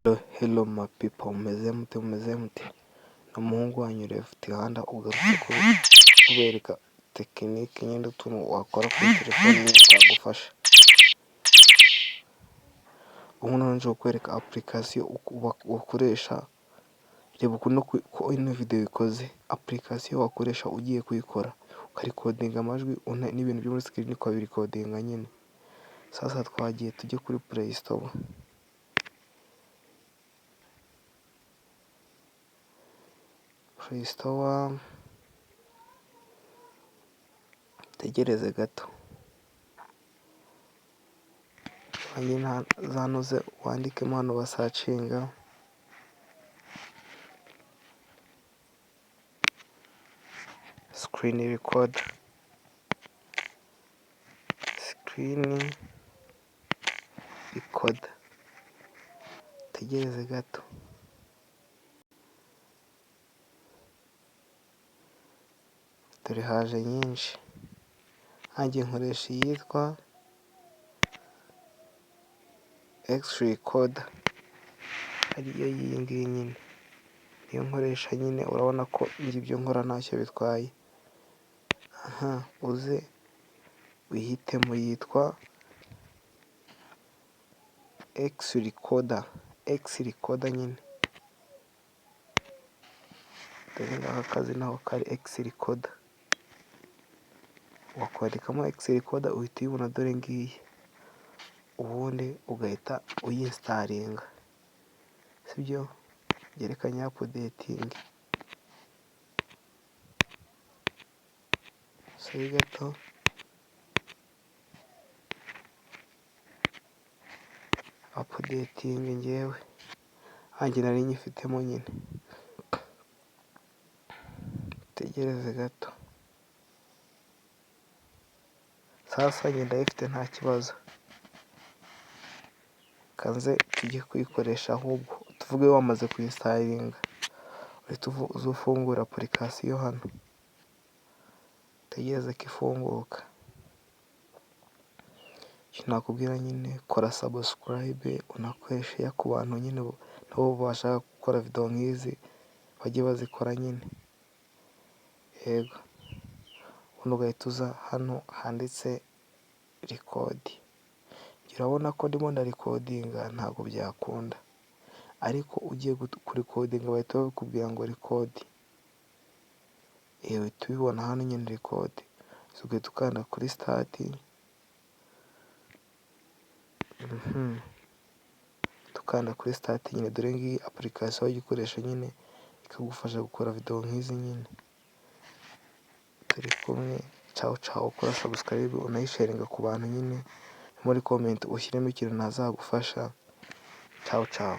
Hello my people, mumeze mute, mumeze mute? Ni umuhungu wanyu Left Hand ugarutse kubereka tekinike nyine, utuntu wakora kuri telefone nyine twagufasha. Ubu noneho nje kukwereka application wakoresha. Reba ukuntu ko ino video ikoze, application wakoresha ugiye kuyikora ukarecordinga amajwi n'ibintu byo muri screen ukabirecordinga nyine. Sasa twagiye, tujye kuri Play Store. Play Store, utegereze gato, zanuze wandikemo hano basearchinga screen recorder, screen recorder, utegereze gato. Dore haje nyinshi, nkanjye nkoresha iyitwa X Recorder, ariyo iyi ngiyi nyine, niyo nkoresha nyine. Urabona ko njye ibyo nkora ntacyo bitwaye. Aha uze uyihitemo, yitwa X Recorder, X Recorder nyine. Dore ngaka akazina aho kari, X Recorder. Wakwandikamo X Recorder uhita uyibona, dore ngiyi, ubundi ugahita uyinstallinga, sibyo? Reka nyiupdatinge, sorry gato. Updatinge njyewe nanjye nari nyifitemo nyine, utegereze gato. Sasa njye ndayifite nta kibazo, reka nze tujye kuyikoresha. Ahubwo tuvuge wamaze kuyinstallinga, uhita uza ufungura application hano, utegereze ko ifunguka. Icyo nakubwira nyine, kora subscribe, unakore share ku bantu nyine nabo bashaka gukora video nk'izi, bajye bazikora nyine. Yego, ubundi ugahita uza hano handitse record. Urabona ko ndimo ndarecordinga, ntabwo byakunda, ariko ugiye kurecordinga bahita bakubwira ngo record, uhita ubibona hano nyine, record, ugahita ukanda kuri start, ukanda kuri start nyine. Dore ngiyi application wajya ukoresha nyine ikagufasha gukora video nk'izi nyine. Turi kumwe, cawu cawu. Kora subscribe, unayisharinga ku bantu nyine, muri comment ushyiremo ikintu nazagufasha. Cawu cawu.